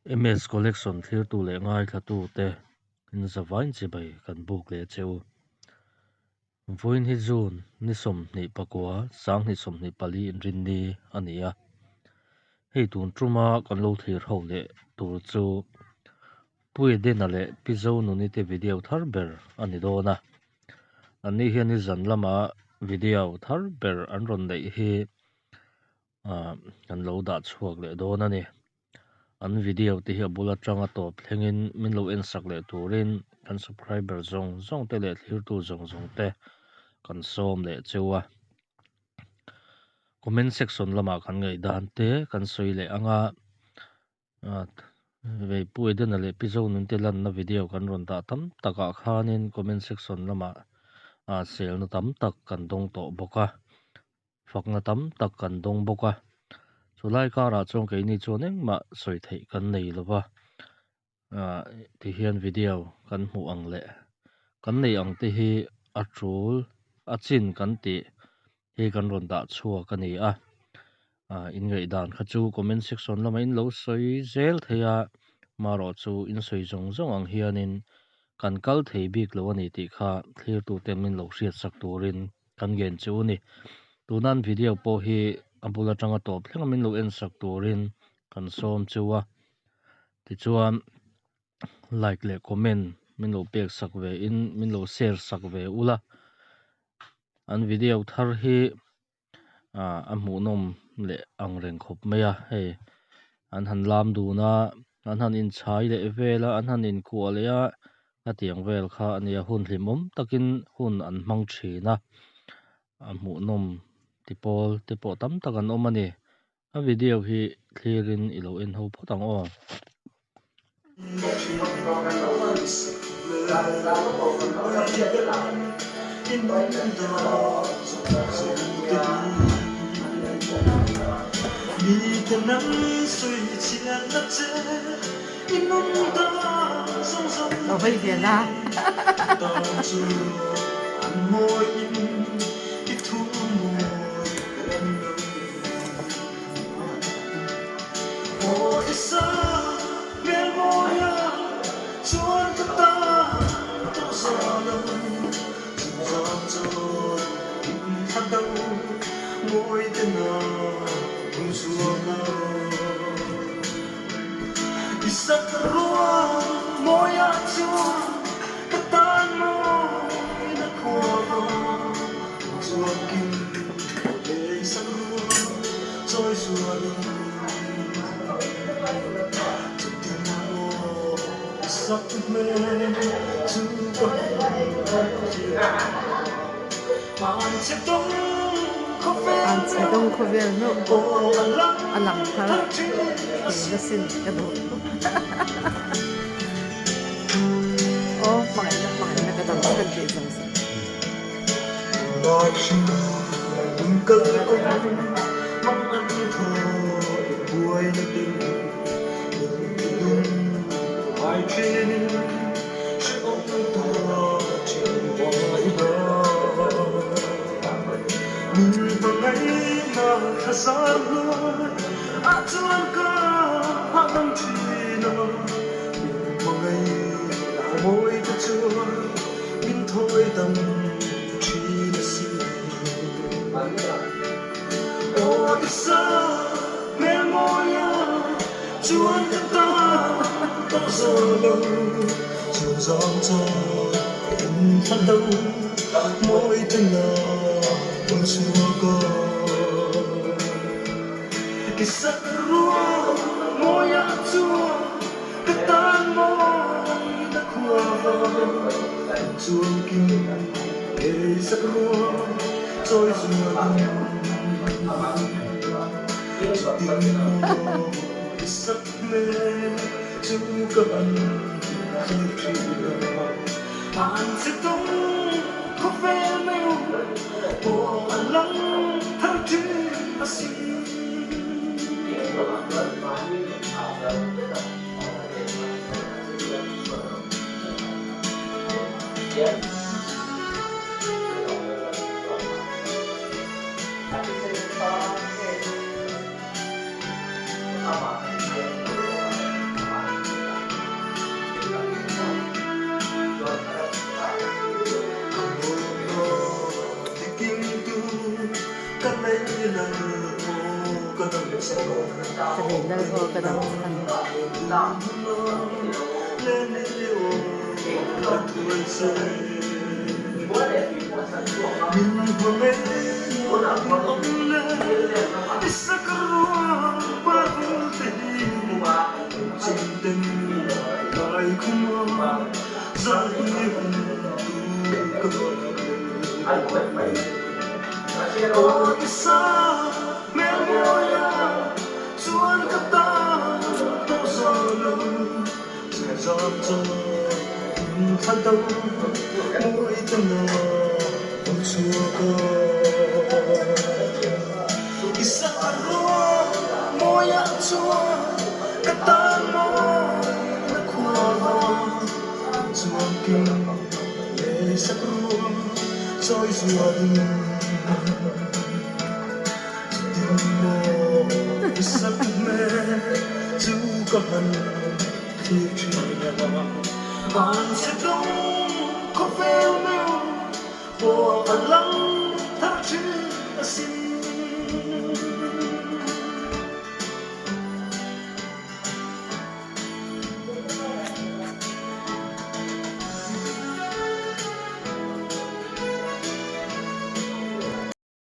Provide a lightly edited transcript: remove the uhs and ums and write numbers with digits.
MS Collection thlirtu leh ngaithlatute in zavain chibai kan buk leh che u. Vawiin hi June ni 24, 2024 inrinni a ni a. Hei tun tuma kan lo thlir ho leh tur chu Pu Edena leh Pi Zonuni te video thar ber a ni dawn a. Anni hian ni zan lama video thar ber an rawn neih hi ah kan lo dah chhuak leh dawn a ni. An video te hi a bul atanga tawp thlengin min lo en sak leh turin kan subscriber zawng zawng te leh thlirtu zawng zawng te kan sawm leh cheu a. Comment section lamah kan ngaihdan te kan sawi leh ang a. Vei Pu Edena leh Pi Zonun te lanna video kan rawn dah tam takah khanin comment section lamah ah selna tam tak kan dawng tawh bawk a, fakna tam tak kan dawng bawk a. Chulai karah chuan keini chuan engmah sawi theih kan nei lo va, ah tihian video kan hmuh ang leh kan neih ang te hi a tul a chin kan tih hi kan rawn dah chhuak a ni a ah in ngaihdan kha chu comment section lamah in lo sawi zel thei a marawh chu in sawi zawng zawng ang hianin kan kal thei bik lo a ni tih kha thlirtute min lo hriat sak turin kan ngen chu a ni tuna an video pawh hi a bul atanga tawp thleng a min lo en sak turin kan sawm chu a tichuan like leh comment min lo pek sak ve in min lo share sak ve ula. An video thar hi ah a hmuhnawm leh ang reng khawp mai a hei an han lam dun a an han inchhai leh vel a an han inkuah leh a hetiang vel kha a nia hun hlimawm takin hun an hmang thin a a hmuhnawm ti pawl te pawh tam tak an awm a ni. A video hi thlir in i lo en ho phawt ang aw. Lo hawi ve la. An chhe dawng khawvel meuh pawh a lang thar thei asin ka duh. Aw hmangaihna hmangaihna ka dam chhan tih zawng zawng. Ka lei lal ho ka dam chhan.